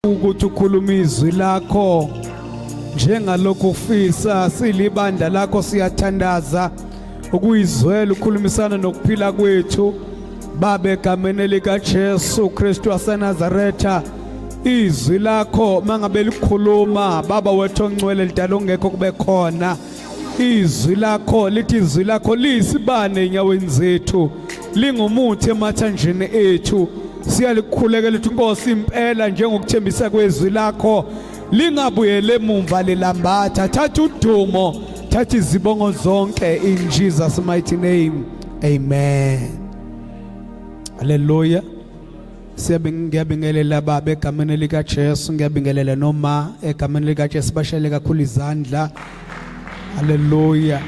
Ukuthi ukhuluma izwi lakho njengalokhu ufisa. Silibandla lakho, siyathandaza ukuyizwela ukhulumisana nokuphila kwethu, Babe, egameni likaJesu Kristu waseNazaretha. Izwi lakho mangabe likhuluma, Baba wethu ongcwele, lidala ongekho kube khona. Izwi lakho lithi, izwi lakho liyisibane enyaweni zethu, lingumuthi emathanjeni ethu. Siyalikhulekela ukuthi, Nkosi, impela njengokuthembisa kwezwi lakho, lingabuyele emumva lilambatha. Thatha udumo, thatha izibongo zonke, in Jesus' mighty name, amen. Haleluya. Ngiyabingelela baba egameni likaJesu, ngiyabingelela noma egameni likaJesu. Bashayele kakhulu izandla. Haleluya.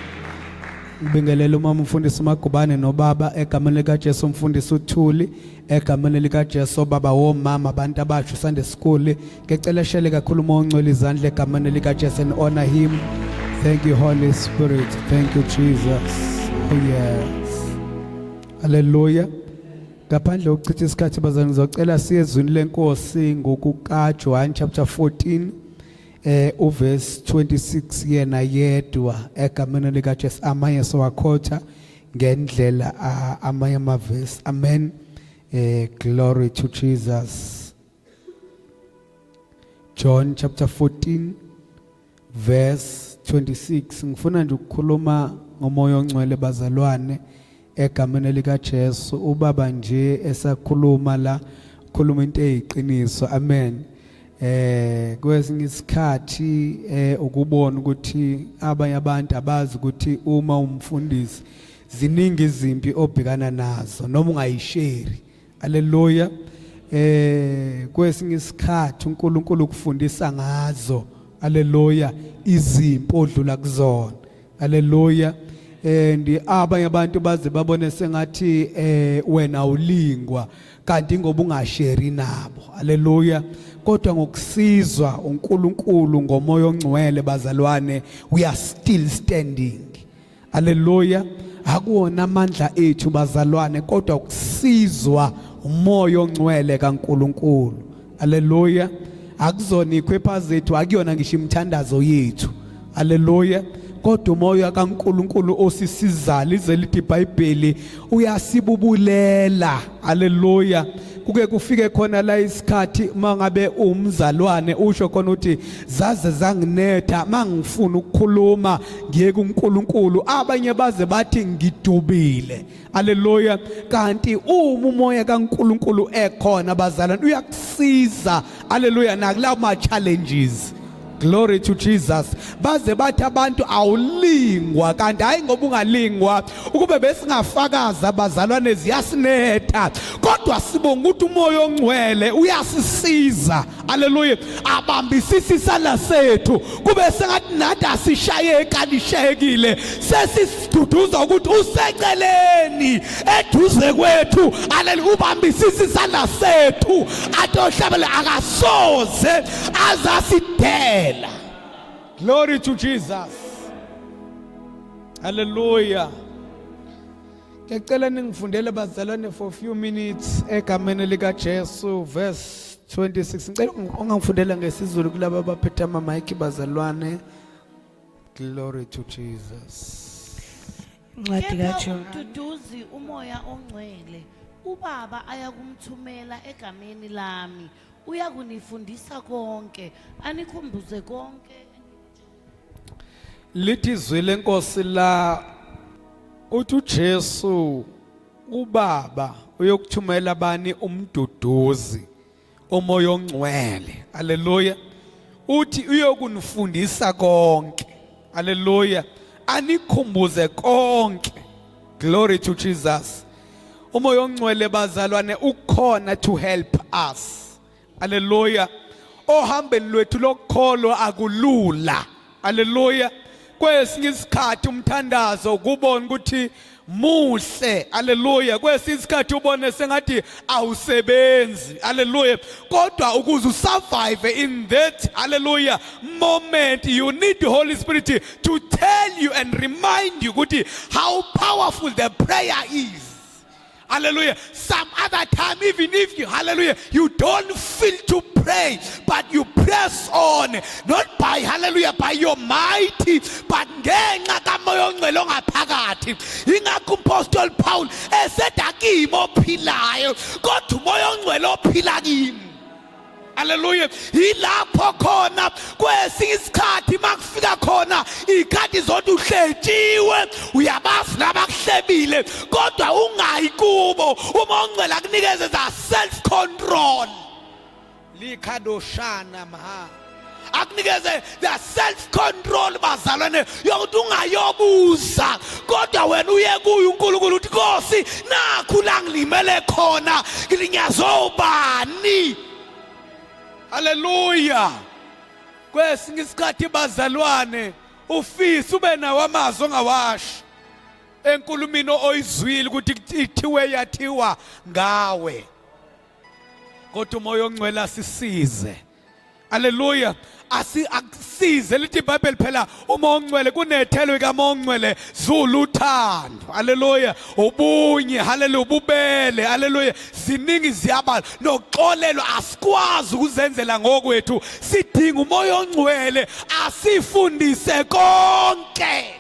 Ngibingelela umama umfundisi uMagubane nobaba egameni likaJesu, umfundisi uThuli egameni likaJesu, baba womama, abantu abasha, Sunday school. Ngicela shele kakhulu uma ongcwele izandla egameni likaJesu and honor him. Thank you, Holy Spirit. Thank you, Jesus. Oh yes. Hallelujah. Ngaphandle kokuchitha isikhathi, bazalwane, ngizocela siye ezwini leNkosi ngokukaJohn chapter 14, uverse 26 yena yedwa, egameni likaJesu. Amanye sowakhotha ngendlela amanye amavesi. Amen. Glory to Jesus. John chapter 14 verse 26. Ngifuna nje ukukhuluma ngoMoya oNgcwele, bazalwane, egameni likaJesu. Ubaba nje esakhuluma la, khuluma into eyiqiniso. Amen. Kwesinye isikhathi ukubona ukuthi abanye abantu abazi ukuthi uma umfundisi ziningi izimpi obhekana nazo noma ungayisheri. Haleluya. Kwesinye isikhathi uNkulunkulu ukufundisa ngazo, haleluya, izimpi odlula kuzona. Haleluya. And abanye abantu baze babone sengathi wena ulingwa, kanti ngoba ungasheri nabo. Haleluya. Kodwa ngokusizwa uNkulunkulu ngoMoya oNgcwele, bazalwane, we are still standing. Haleluya. Akuwona amandla ethu, bazalwane, kodwa ukusizwa uMoya oNgcwele kaNkulunkulu. Haleluya. Akuzona ikhwepha zethu, akuyona ngisho imithandazo yethu. Haleluya. Kodwa uMoya kaNkulunkulu osisizayo, lize lithi iBhayibheli uyasibubulela. Haleluya. Kuke kufike khona la isikhathi mangabe umzalwane usho khona ukuthi zaze zanginetha, mangifuna ukukhuluma ngiye kuNkulunkulu, abanye baze bathi ngidubile. Haleluya. Kanti uma uMoya kaNkulunkulu ekhona, bazalwane, uyakusiza, haleluya, nakulawo ma challenges. Glory to Jesus. Baze bathi abantu awulingwa, kanti hayi ngoba ungalingwa. Ukube besingafakaza, bazalwane, ziyasinetha, kodwa sibonga ukuthi uMoya oNgcwele uyasisiza. Haleluya. Abambisisa isandla sethu kube sengathi nathi asishaye kalishayekile, sesiduduza ukuthi useceleni eduze kwethu. Haleluya. Ubambisisa isandla sethu, atohlabele, akasoze azasidela. Glory to Jesus. Hallelujah. Ngiyacela ningifundele, bazalwane, for few minutes egameni lika Jesu, verse 26. Ngicela ungangifundela ngesiZulu kulabo abaphethe ama mic, bazalwane. Glory to Jesus. Incwadi Kepha kaJohane. uMduduzi, uMoya oNgcwele, uBaba ayakumthumela egameni lami, uyakunifundisa konke, anikhumbuze konke. Lithi izwi leNkosi la, uthi uJesu, uBaba uyokuthumela bani? Umduduzi, uMoya oNgcwele. Haleluya. Uthi uyokunifundisa konke. Haleluya. Anikhumbuze konke. Glory to Jesus. UMoya oNgcwele, bazalwane, ukhona to help us. Haleluya. Ohambeni lwethu lokukholwa akulula. Haleluya. Kwesinye isikhathi umthandazo kubona ukuthi muhle. Haleluya. Kwesinye isikhathi ubone sengathi awusebenzi. Haleluya. Kodwa ukuze usurvive in that, haleluya, moment, you need the Holy Spirit to tell you and remind you ukuthi how powerful the prayer is. Hallelujah. Some other time, even if you, hallelujah, you don't feel to pray, but you press on, not by, hallelujah, by your mighty, but ngenxa kaMoya oNgcwele ongaphakathi. Ingakho uMpostoli Paul esethi akimi ophilayo, kodwa uMoya oNgcwele ophila kimi. Haleluya. Yilapho khona kwesinye isikhathi makufika khona ikhathi zodwa uhletshiwe, uyabazi nabakuhlebile, kodwa ungayi kubo. Uma ongcwele akunikeze za self control. Likhadoshana maha. Akunikeze the self control bazalwane yokuthi ungayobuza, kodwa wena uye kuye uNkulunkulu uthi Nkosi nakhu la ngilimele khona, ngilinyazwe ubani. Haleluya. Kwesinye isikhathi bazalwane ufisa ube nawo amazwi ongawasho enkulumini oyizwile ukuthi ithiwe yathiwa ngawe, kodwa uMoya oNgcwele asisize. Haleluya. Asi akusize lithi iBhayibheli phela uma ongcwele kunethelo kaMoya oNgcwele zulu uthando. Haleluya. Ubunye, haleluya, ububele, haleluya. Ziningi ziyabala nokuxolelwa asikwazi ukuzenzela ngokwethu. Sidinga uMoya oNgcwele asifundise konke.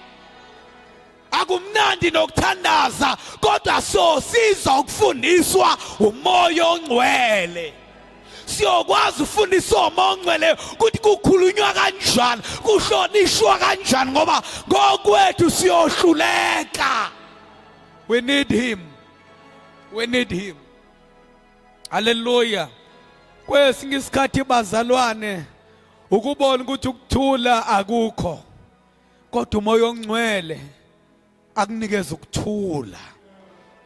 Akumnandi nokuthandaza kodwa sosiza ukufundiswa uMoya oNgcwele. Siyokwazi ufundiswa uMoya oNgcwele ukuthi kukhulunywa kanjani, kuhlonishwa kanjani, ngoba ngokwethu siyohluleka. We need him. We need him. Hallelujah. Kwesinye isikhathi bazalwane ukubona ukuthi ukuthula akukho, kodwa uMoya oNgcwele akunikeza ukuthula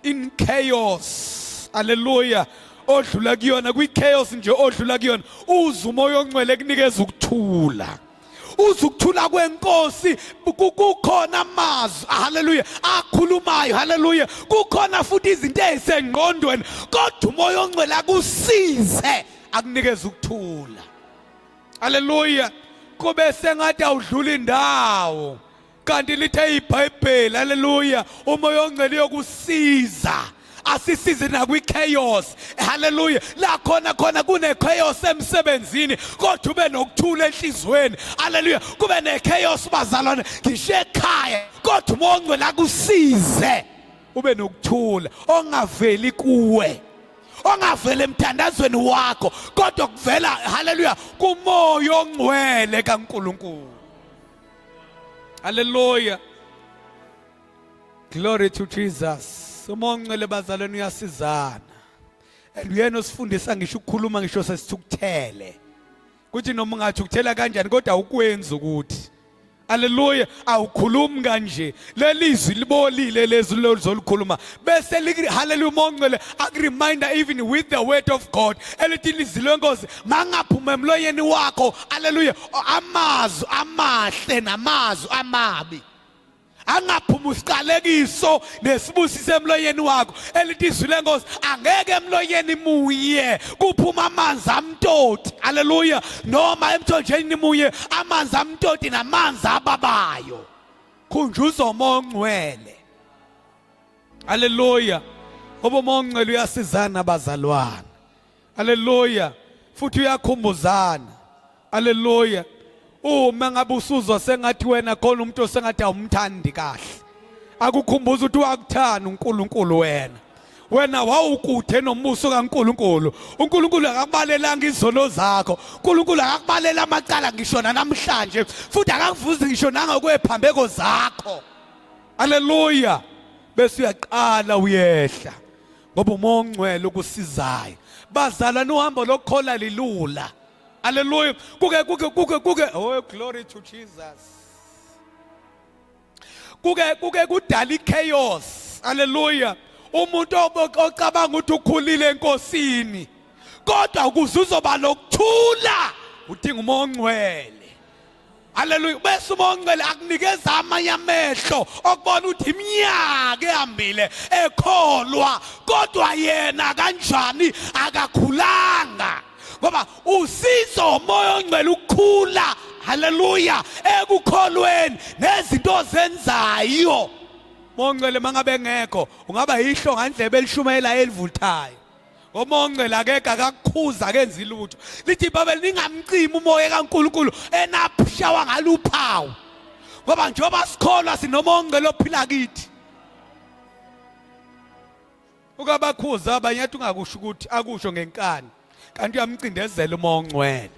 in chaos. Haleluya. Odlula kuyona kwi chaos nje, odlula kuyona uze uMoya oNgcwele kunikeza ukuthula, uze ukuthula kwenkosi. Kukhona amazwi, haleluya, akhulumayo, haleluya, kukhona futhi izinto ezisengqondweni, kodwa uMoya oNgcwele akusize akunikeza ukuthula. Haleluya. Kube sengathi awudlula indawo, kanti lithe iBhayibheli, haleluya, uMoya oNgcwele uyokusiza, asisize nakwi-chaos. Haleluya. La khona khona kune-chaos emsebenzini, kodwa ube nokuthula enhliziyweni. Haleluya. Kube ne-chaos bazalwane ngisho ekhaya, kodwa uMoya oNgcwele akusize ube nokuthula ongaveli kuwe, ongavela emthandazweni wakho, kodwa kuvela, haleluya, kuMoya oNgcwele kaNkulunkulu. Haleluya. Glory to Jesus. Umoya oNgcwele bazalwane uyasizana, and uyena osifundisa ngisho ukukhuluma ngisho sesithukuthele, kuthi noma ungathukuthela kanjani kodwa awukwenzi ukuthi, haleluya, awukhulumi kanje, lelizwi libolile lezi lozolikhuluma, bese haleluya, uMoya oNgcwele akureminder even with the word of God elithi ilizwi lenkosi mangaphuma emloyeni wakho, haleluya, amazwi amahle namazwi amabi, angaphuma isiqalekiso nesibusiso emloyeni wakho. Elithi izwi lenkosi angeke emloyeni muye kuphuma amanzi amtoti, haleluya, noma emthonjeni muye amanzi amtoti namanzi ababayo. Khunjuzwa uMoya oNgcwele. Haleluya. Ngoba uMoya oNgcwele uyasizana abazalwane. Haleluya. Futhi uyakhumbuzana. Haleluya. Uma ngabe usuzwa sengathi wena khona umuntu osengathi awumthandi kahle, akukhumbuza ukuthi wakuthanda uNkulunkulu wena. Wena wawukude nombuso kaNkulunkulu. uNkulunkulu akakubalelanga izono zakho. uNkulunkulu akakubalela amacala ngisho namhlanje, futhi akakuvuzi ngisho nangokwephambeko zakho. Haleluya. Bese uyaqala uyehla, ngoba uMoya oNgcwele ukusizayo. Bazalwane, uhambo lokukhola lilula. Haleluya. Kuke kuke kuke kuke, oh glory to Jesus, kuke kuke kudala ichaos. Haleluya. Umuntu ocabanga ukuthi ukhulile enkosini, kodwa ukuze uzoba nokuthula udinga uMoya oNgcwele. Haleluya. Bese uMoya oNgcwele akunikeza amanye amehlo okubona ukuthi iminyaka ehambile ekholwa, kodwa yena kanjani akakhulanga, ngoba usizo uMoya oNgcwele ukukhula, haleluya, ekukholweni nezinto ozenzayo. Mongcwele mangabe ngekho ungaba yihlo ngandlebe elishumayela elivuthayo. Ngomongcwele akekho akakukhuza akenzi lutho. Lithi iBhayibheli ningamcimi umoya kaNkuluNkulu enapshawa ngaluphawu. Ngoba njengoba sikholwa sinomongcwele ophila kithi. Ukabakhuza abanye athi ungakusho ukuthi akusho ngenkani kanti uyamcindezela umoya ongcwele.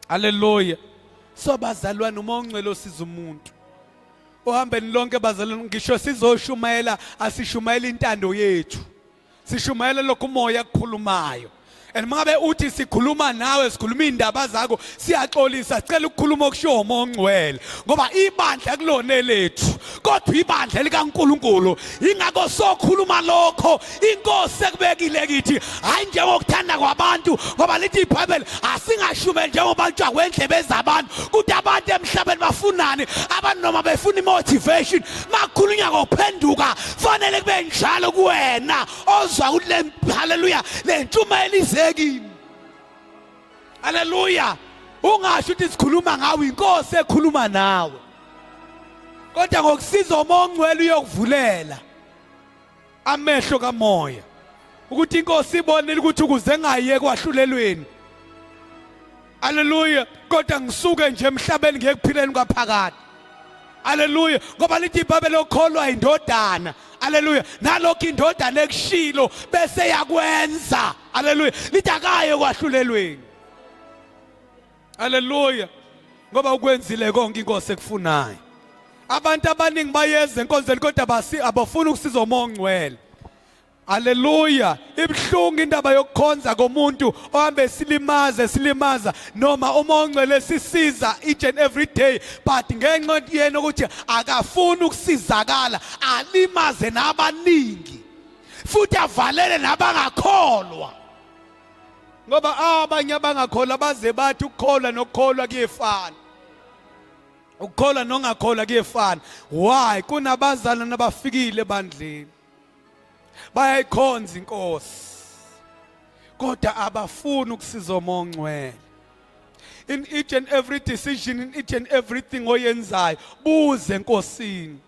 Haleluya. So bazalwane umoya ongcwele osiza umuntu. Ohambeni lonke bazalwane ngisho sizoshumayela asishumayela intando yethu. Sishumayela lokhu umoya akukhulumayo. And mangabe uthi sikhuluma nawe sikhuluma indaba zakho siyaxolisa sicela ukukhuluma okushiwo umoya ongcwele ngoba ibandla kulona elethu kodwa ibandla likaNkuluNkulu ingakho sokhuluma lokho inkosi ekubekile kithi hayi njengokuthanda kwabantu ngoba lithi iBhayibheli asingashume njengoba kuthiwa kwendlebe zabantu kuthi abantu emhlabeni bafunani abantu noma befuna imotivation makhulunywa ngokuphenduka fanele kube njalo kuwena ozwa ukuthi le haleluya le ntshumayelo ize kimi haleluya ungasho ukuthi sikhuluma ngawe inkosi ekhuluma nawe kodwa ngokusiza umoya ongcwele uyokuvulela amehlo kamoya ukuthi inkosi ibonile ukuthi ukuze ngaye kwahlulelweni haleluya kodwa ngisuke nje emhlabeni ngiye kuphileni kwaphakade haleluya ngoba lithi ibhayibheli lokholwa indodana haleluya nalokho indodana ekushilo bese yakwenza haleluya lithi akaye kwahlulelweni haleluya ngoba ukwenzile konke inkosi ekufunayo abantu abaningi bayeza enkonzweni kodwa basi abafuni ukusiza umoya ongcwele Haleluya ibhlungu indaba yokukhonza komuntu ohambe silimaze silimaza noma uma ongcwele sisiza each and every day but ngenxa yena ukuthi akafuni ukusizakala alimaze nabaningi futhi avalele nabangakholwa ngoba abanye abangakholwa baze bathi ukukholwa nokukholwa kuyefana ukukholwa nongakholwa kuyefana why kunabazalwane abafikile ebandleni bayayikhonza inkosi kodwa abafuni ukusiza umoya ongcwele in each and every decision in each and everything oyenzayo buze enkosini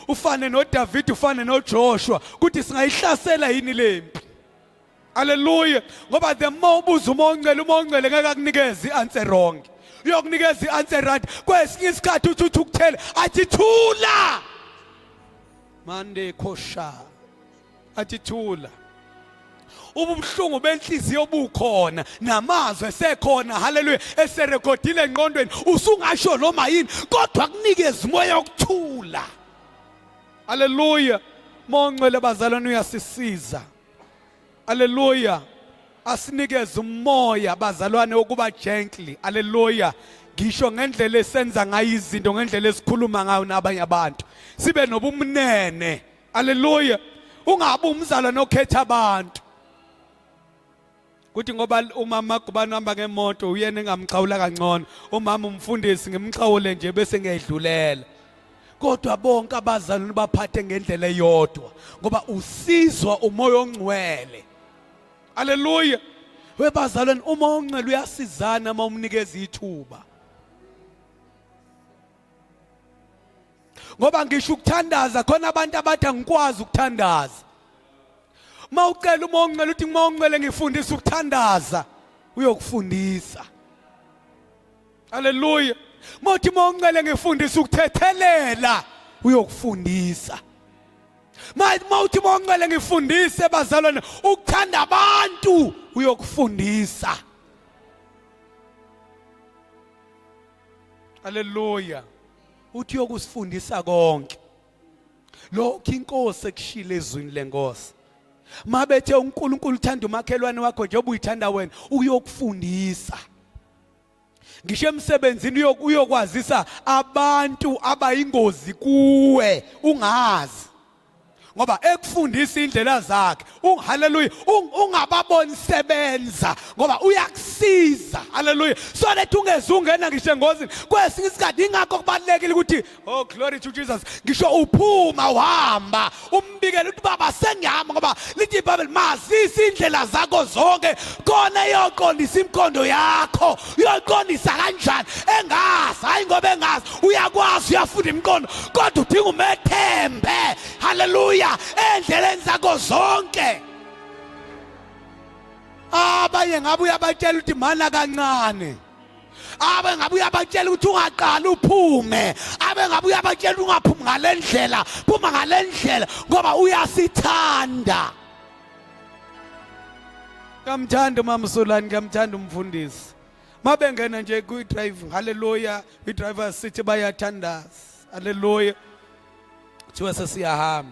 ufane noDavid ufane noJoshua ukuthi singayihlasela yini lempi Haleluya ngoba the more ubuza umoya ongcwele umoya ongcwele ngeke akunikeze i-answer wrong uyokunikeza i-answer right kwesinye isikhathi uthi uthi ukuthele athi thula mande khosha athi thula ubuhlungu benhliziyo bukhona namazwi esekhona haleluya eserekhodile engqondweni usungasho noma yini kodwa kunikeza umoya wokuthula haleluya mongcwele bazalwane uyasisiza Haleluya. Asinikeze umoya bazalwane wokuba gently. Haleluya. Ngisho ngendlela esenza ngayo izinto ngendlela esikhuluma ngayo nabanye abantu. Sibe nobumnene. Haleluya. Ungabe umzalwane okhetha abantu. Kuthi ngoba umama Gubane uhamba ngemoto uyena engamxhawula kangcono. Umama umfundisi ngimxhawule nje bese ngiyayidlulela. Kodwa bonke abazalwane baphathe ngendlela eyodwa ngoba usizwa umoya ongcwele. Haleluya. Webazalwane umoya ongcwele uyasizana uma umnikeza ithuba. Ngoba ngisho ukuthandaza khona abantu abathi angikwazi ukuthandaza. Uma ucela umoya ongcwele uthi umoya ongcwele ngifundisa ukuthandaza uyokufundisa. Haleluya. Mothi umoya ongcwele ngifundisa ukuthethelela uyokufundisa. Mawuthi umoya ongcwele ngifundise bazalwane ukuthanda abantu uyokufundisa. Haleluya. Uthi uyokusifundisa konke. Lokho inkosi ekushilo ezwini lenkosi. Mabethe uNkulunkulu uthanda umakhelwane wakho njengoba uyithanda wena uyokufundisa. Ngisho emsebenzini uyokwazisa abantu abayingozi kuwe ungazi. Ngoba ekufundisa indlela zakhe. Hallelujah, ungababoni sebenza ngoba uyakusiza. Hallelujah. So that ungezungena ngisho engozini. Kwesinye isikhathi ingakho kubalekile ukuthi, oh glory to Jesus, ngisho uphuma uhamba umbikele ukuthi baba sengihamba, ngoba lithi iBhayibheli mazisi indlela zakho zonke khona iyoqondisa imikhondo yakho. Uyoqondisa kanjani engazi? Hayi, ngoba engazi, uyakwazi, uyafunda imiqondo, kodwa udinga umethembe. Haleluya, endleleni zakho zonke. Abanye ngabe uyabatshela ukuthi mana kancane, abe ngabe uyabatshela ukuthi ungaqali uphume, abe ngabe uyabatshela ungaphumi ngale ndlela, phuma ngale ndlela, ngoba uyasithanda. Kamthanda umama Solani, kamthanda umfundisi. Mabengena nje kwi-drive, haleluya, i-driver sithi bayathandaza, haleluya, kuthiwa sesiyahamba.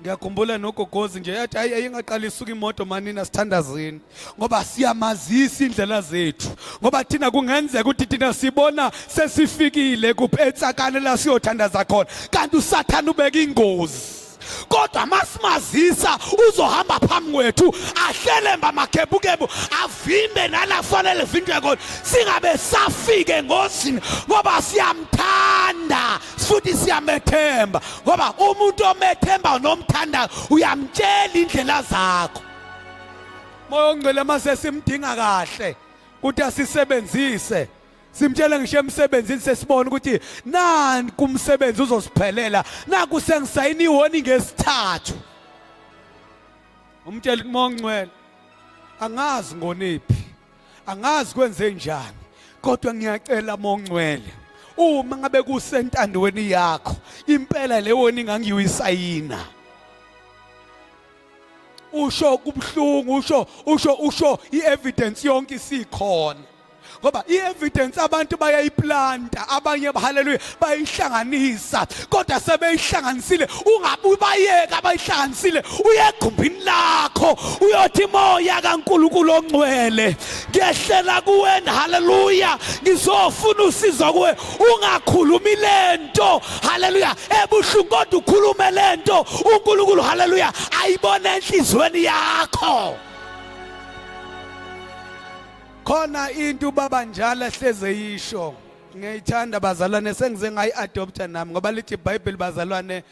Ngiyakhumbula nogogozi nje yathi, hayi, ayingaqali isuka imoto manina, sithandazini, ngoba siyamazisa indlela zethu, ngoba thina kungenzeka ukuthi thina sibona sesifikile kuphi etsakane la siyothandaza khona, kanti uSathane ubeka ingozi. Kodwa masimazisa uzohamba phambi kwethu, ahlele mbamakebukebu, avimbe nala kufanele vinjwe khona, singabe safike engozini, ngoba siyamthanda futhi siyamethemba. Ngoba umuntu omethemba nomthandayo uyamtshela indlela zakho. Moya ongcwele mase simdinga kahle ukuthi asisebenzise, simtshela ngisho emsebenzini, sesibona ukuthi nani kumsebenzi uzosiphelela, naku sengisayina iwoni ngesithathu. Umtshela ukuthi moya ongcwele, angazi ngoniphi, angazi kwenze njani, kodwa ngiyacela mongcwele, uma ngabe kusentandweni yakho impela leyo ningangiyisayina. Usho kubuhlungu, usho i-evidence yonke isikhona, ngoba i-evidence abantu bayayiplanta, abanye, haleluya, bayihlanganisa, kodwa sebeyihlanganisile ungabubayeka abayihlanganisile. Uye egumbini lakho uyothi, moya kaNkulunkulu ongcwele, ngiyehlela kuwena, haleluya, ngizofuna usizo kuwe. Ungakhulumi lento, haleluya, ebuhlungu, kodwa ukhulume lento uNkulunkulu, haleluya, ayibone enhlizweni yakho. Khona into ubaba njalo ehleze yisho, ngiyayithanda bazalwane, sengize ngayi-adopta nami, ngoba lithi iBhayibheli bazalwane,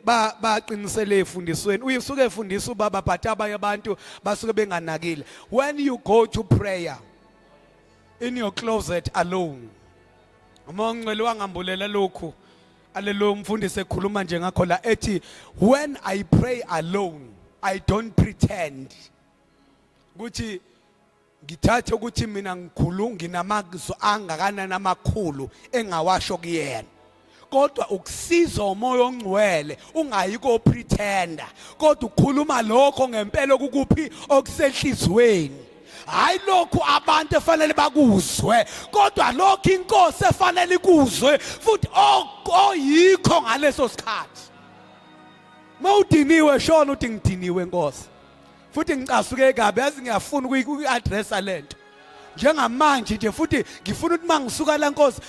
ba baqinisele efundisweni. Uyisuke efundisa ubaba, but abanye abantu basuke benganakile. When you go to prayer in your closet alone, uma ongcwele wangambulela lokhu, aleluya, umfundisi ekhuluma nje ngakho la, ethi, "When I pray alone, I don't pretend ukuthi ngithathe ukuthi mina ngikhulu, nginamazwi angakanani amakhulu engawasho kuyena." Kodwa ukusiza umoya ongcwele, ungayi ko pretender, kodwa ukhuluma lokho ngempela okukuphi, okusenhlizweni, hayi lokhu abantu efanele bakuzwe, kodwa lokhu inkosi efanele ikuzwe futhi oyikho ngaleso sikhathi. Mawudiniwe, shona uthi, "Ngidiniwe Nkosi, futhi ngicasuke kabi, yazi ngiyafuna ukuyi-addressa lento njengamanje nje, futhi ngifuna ukuthi mangisuka la Nkosi,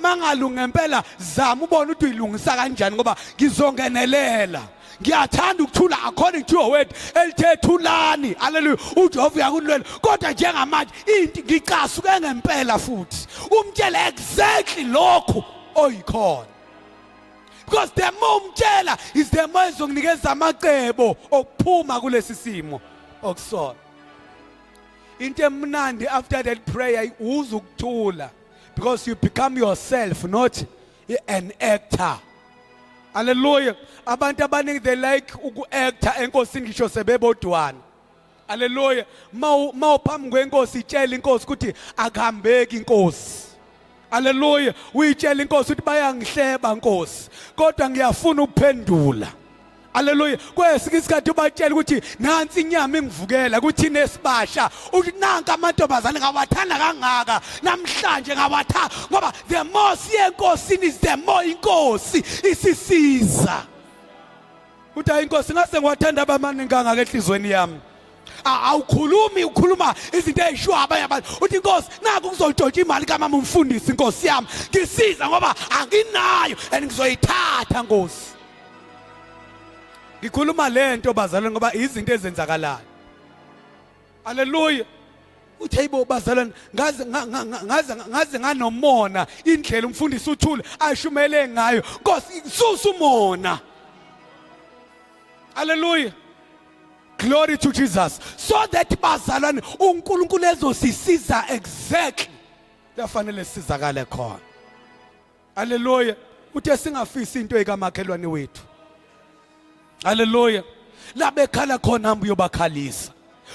mangalunga ngempela, zama ubone ukuthi uyilungisa kanjani, ngoba ngizongenelela. Ngiyathanda ukuthula according to your word elithe thulani, haleluya, uJehova uyakunilwela, kodwa njengamanje into ngicasuke ngempela." Futhi umtshele exactly lokhu oyikhona, because the more umtshela is the more ezokunikeza amacebo okuphuma kulesi simo okusona. Into emnandi after that prayer, uza ukuthula, because you become yourself, not an actor. Haleluya. Abantu abaningi, they like uku-acta enkosini ngisho sebebodwana. Haleluya. Mawuphambi kwenkosi, itshela inkosi ukuthi akuhambeki inkosi. Haleluya. Uyitshela inkosi ukuthi bayangihleba Nkosi, kodwa ngiyafuna ukuphendula. Haleluya. Kwesinye isikhathi ubatshela ukuthi nansi inyama ingivukela kuthina esibasha, uthi nanka amantombazane ngawathanda kangaka namhlanje, ngawatha, ngoba the more siye enkosini is the more inkosi isisiza. Uthi, "Hayi inkosi, ngase ngiwathanda abamaningi kangaka enhlizweni yami." Awukhulumi, ukhuluma izinto ezishiwo abanye abantu. Uthi, "Inkosi, naku kuzontshontsha imali kamama umfundisi, inkosi yami, ngisiza ngoba anginayo and ngizoyithatha Nkosi." Ngikhuluma lento bazalwane ngoba izinto ezenzakalayo. Haleluya. Uthi hayibo bazalwane, ngaze ngaze ngaze nganomona indlela umfundisi uthule ashumele ngayo. Nkosi susa umona. Haleluya. Glory to Jesus. So that bazalwane uNkulunkulu ezosisiza exactly lafanele sizakale khona. Haleluya. Uthe singafisi into ekamakhelwane wethu. Haleluya. La bekhala khona hamba uyobakhalisa.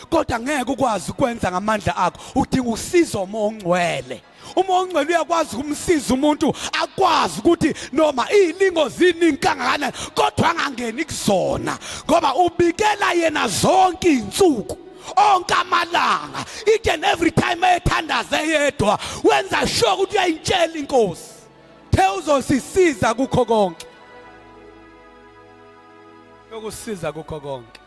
Kodwa ngeke ukwazi ukwenza ngamandla akho, udinga usizo uMoya oNgcwele. Umoya oNgcwele uyakwazi ukumsiza umuntu akwazi ukuthi noma izilingo ziningi kangakanani kodwa angangeni kuzona ngoba ubikela yena zonke izinsuku onke amalanga, each and every time ethandaze yedwa wenza sure ukuthi uyayitshela inkosi the uzosisiza kukho konke, yokusiza kukho konke.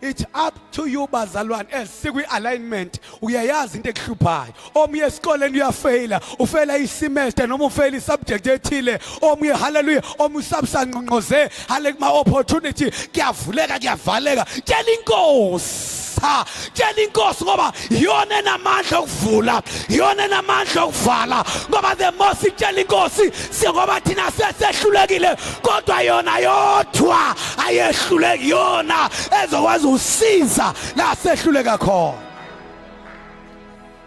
It's up to you bazalwane as sikwi alignment, uyayazi into ekuhluphayo. Omunye esikoleni uyafeyila, ufeyila isemester noma ufeyila isubject ethile. Omunye, hallelujah, omunye usabsanqonqoze hale kuma opportunity, kuyavuleka kuyavaleka. Tshela inkosi, ha, tshela inkosi ngoba iyona enamandla okuvula, iyona enamandla okuvala. Ngoba the more sitshela inkosi, singoba thina sesehlulekile, kodwa yona yodwa ayehluleki, yona ezokwazi usiza la sehluleka khona.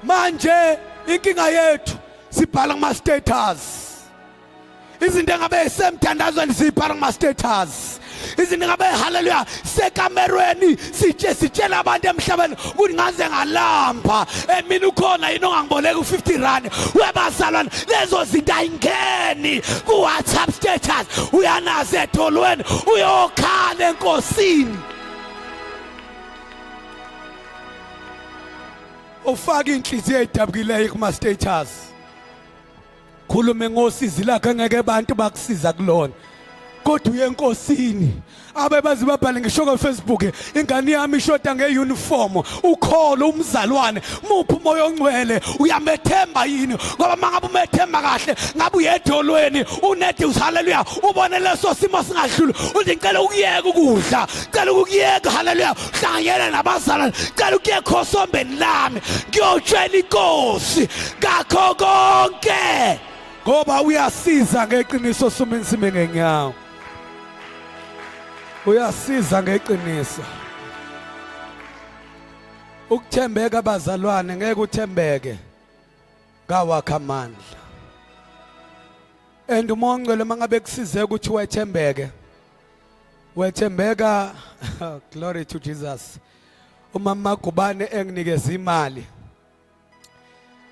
Manje inkinga yethu sibhala kuma status izinto engabe isemthandazweni, sibhala kuma status izinto engabe, haleluya, sekamerweni sitshe sitshela abantu emhlabeni ukuthi ngaze ngalamba emini, ukhona yini ongangiboleka u50 rand? Webazalwane, lezo zinto ayingeni ku WhatsApp status, uyanazo edolweni uyokhala enkosini. Ufaka inhliziyo edabukileyo kuma status, khulume ngosizi lakhe, ngeke abantu bakusiza kulona kodwa uye enkosini. Abe baze babhale ngisho ku Facebook, ingane yami ishoda ngeuniform. Ukholo umzalwane, muphi umoya ongcwele? Uyamethemba yini? Ngoba mangabe umethemba kahle, ngabe uyedolweni unedi, haleluya, ubone leso simo singadluli, uthi ngicela ukuyeka ukudla, cela ukuyeka, haleluya, hlanganyela nabazalwane, cela ukuye khosombeni lami ngiyotshela inkosi ngakho konke, ngoba uyasiza ngeqiniso. Suminsime ngenyawo, uyasiza ngeqiniso. Ukuthembeka bazalwane, ngeke uthembeke ngawakha amandla. And uMoya oNgcwele mangabe kusize ukuthi wethembeke, wethembeka. Glory to Jesus. Umama Magubane enginikeza imali,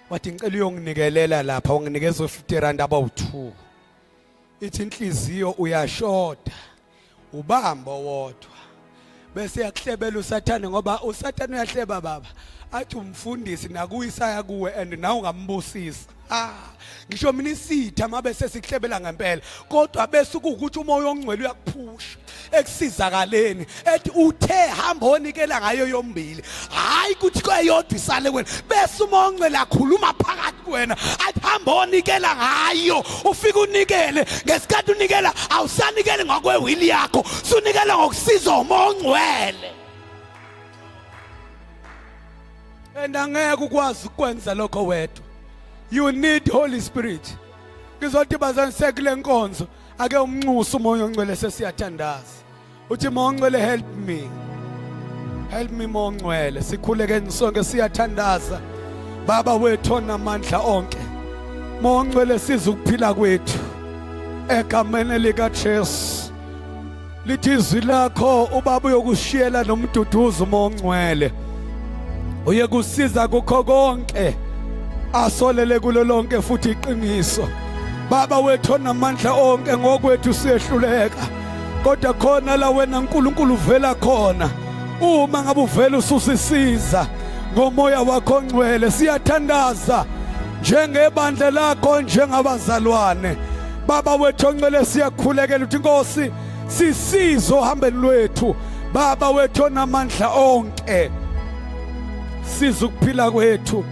wathi ngicela uyonginikelela lapha, unginikeza u50 rand abawu2. Ithi inhliziyo uyashoda, ubamba wodwa, bese yakuhlebela uSathane, ngoba uSathane uyahleba baba, athi umfundisi nakuyisaya kuwe and nawe ungambusisa. Ah, ngisho mina isitha mabe sesikuhlebela ngempela, kodwa bese kuwukuthi umoya ongcwele uyakuphusha ekusizakaleni, ethi uthe hamba onikela ngayo yombili, hayi ukuthi kweyodwa isale kuwena. Bese umoya ongcwele akhuluma phakathi kuwena, athi hamba onikela ngayo. Ufike unikele, ngesikhathi unikela awusanikeli ngokwewili yakho, sunikela ngokusiza umoya ongcwele. And angeke ukwazi ukwenza lokho wedwa, you need Holy Spirit. Ngizothi bazane sekule nkonzo, ake umnxusa umoya ongcwele, sesiyathandaza, uthi moya ongcwele help me, help me moya ongcwele. Sikhulekeni sonke, siyathandaza. Baba wethu onamandla onke, moya ongcwele siza ukuphila kwethu egameni lika Jesu. Lithi izwi lakho ubaba uyokushiyela nomduduzo umoya ongcwele, uye kusiza kukho konke, asolele kulo lonke futhi iqiniso. Baba wethu onamandla onke, ngokwethu siyehluleka, kodwa khona la wena uNkulunkulu uvela khona, uma ngabe uvela ususisiza ngomoya wakho ongcwele. Siyathandaza njengebandla lakho, njengabazalwane. Baba wethu ongcwele, siyakhulekela ukuthi inkosi sisizo ohambeni lwethu. Baba wethu onamandla onke, siza ukuphila kwethu.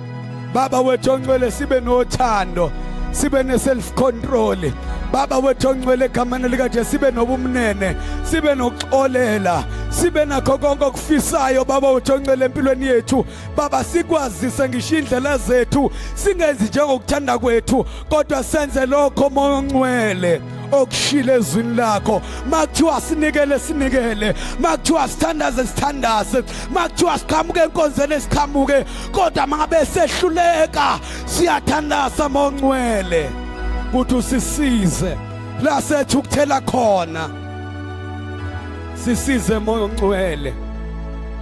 Baba wethu ongcwele, sibe nothando, sibe ne self control. Baba wethu ongcwele, egameni likaJesu, sibe nobumnene, sibe nokuxolela, sibe nakho konke okufisayo, Baba wethu ongcwele, empilweni yethu. Baba, sikwazise ngisho indlela zethu, singenzi njengokuthanda kwethu, kodwa senze lokho, Moya oNgcwele, okushile ezwini lakho. Makuthiwa sinikele, sinikele. Makuthiwa sithandaze, sithandaze. Makuthiwa siqhamuke enkonzweni, siqhamuke. Kodwa mangabe sehluleka, siyathandaza, Moya oNgcwele, ukuthi usisize la sethu ukuthela khona. Sisize, Moya oNgcwele,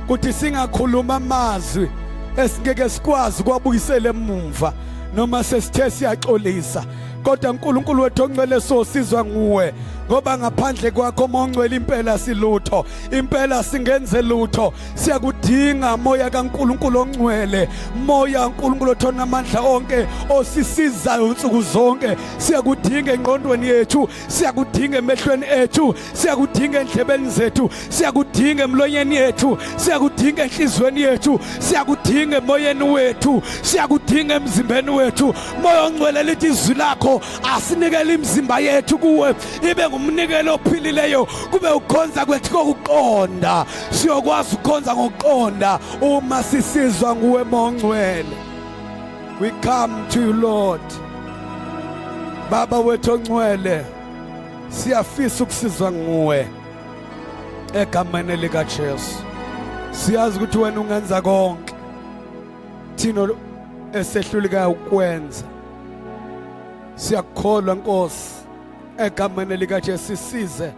ukuthi singakhuluma amazwi esingeke sikwazi kwabuyisela emuva noma sesithe siyaxolisa. Kodwa uNkulunkulu wethu ongcwele, sosizwa nguwe, ngoba ngaphandle kwakho, Moya oNgcwele, impela silutho, impela singenze lutho. Siyakudinga, Moya kaNkulunkulu ongcwele, Moya kaNkulunkulu othona amandla onke, osisizayo nsuku zonke. Siyakudinga engqondweni yethu, siyakudinga emehlweni ethu, siyakudinga endlebeni zethu, siyakudinga emlonyeni yethu, siyakudinga enhliziyweni yethu, siyakudinga emoyeni wethu, siyakudinga emzimbeni wethu. Moya ongcwele, lithi izwi lakho asinikele imizimba yethu kuwe ibe ngumnikelo ophilileyo, kube ukukhonza kwethu kokuqonda. Siyokwazi ukukhonza ngokuqonda uma sisizwa nguwe, Moya ongcwele. We come to you, Lord. Baba wethu ongcwele, siyafisa ukusizwa nguwe egameni likaJesu. Siyazi ukuthi wena ungenza konke thina esehlulekayo ukwenza. Siyakukholwa, Nkosi, egameni likaJesu sisize.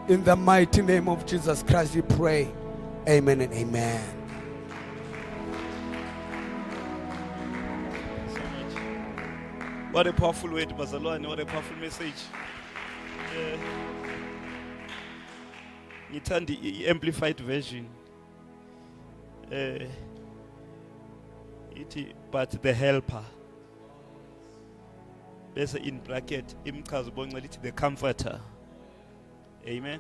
In the mighty name of Jesus Christ we pray, amen and amen. So much. What a powerful word, bazalwane. What a powerful message. Ngithanda i-amplified version. Ithi, "But the helper." Bese in bracket imchazo boncela ithi, "The comforter." Amen.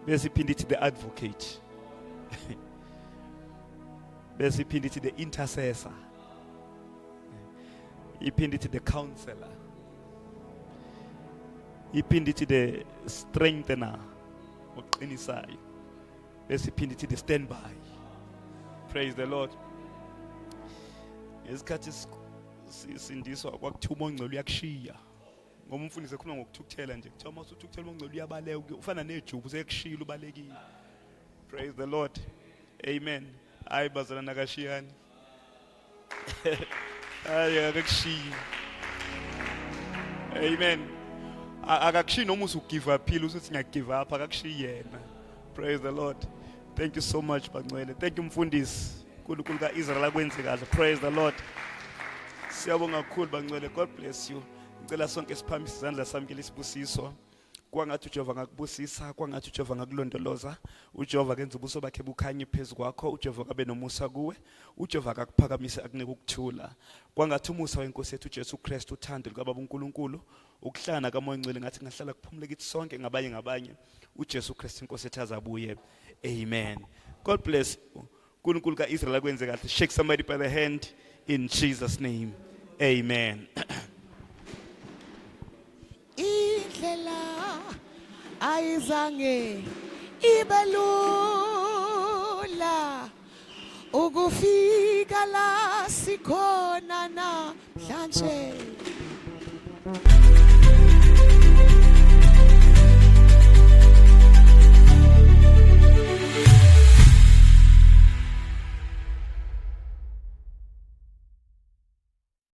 Bese iphinde ithi, "The advocate." Bese iphinde ithi, "The intercessor." Iphinde ithi, "The counselor." Iphinde ithi, "The strengthener," oqinisayo. Bese iphinde ithi, "The standby." Praise the Lord. Ngesikhathi sisindiswa kwakuthiwa uMoya oNgcwele uyakushiya, ngoba umfundisi ekhuluma ngokuthukuthela nje, kuthiwa uma usuthukuthela, uMoya oNgcwele uyabaleka, ufana nejuba, usekushiyile, ubalekile. Praise the Lord, amen. Hayi bazalwane, akashiyani. Hayi, akakushiyi. Amen. Akakushiyi noma usugive up, usuthi ngiyagive up, akakushiyi yena. Praise the Lord. Thank you so much, bangcwele. Thank you, mfundisi. uNkulunkulu kaIsrael akwenze kahle. Praise the Lord. Siyabonga kakhulu, bangcwele. God bless you. Ngicela sonke siphamise izandla, samukele isibusiso. Kwangathi uJehova ngakubusisa, kwangathi uJehova ngakulondoloza. UJehova kenza ubuso bakhe bukhanye phezu kwakho, uJehova kabe nomusa kuwe, uJehova akakuphakamise, akunike ukuthula. Kwangathi umusa wenkosi yethu uJesu Kristu, uthando likaBaba uNkulunkulu, ukuhlangana kaMoya oNgcwele ngathi ngahlala kuphumule kithi sonke ngabanye ngabanye, uJesu Kristu inkosi ethu azabuye. Amen. God bless you. uNkulunkulu kaIsrael akwenze kahle. Shake somebody by the hand in Jesus' name. Amen. Indlela ayizange ibe lula ukufika la sikhona namhlanje.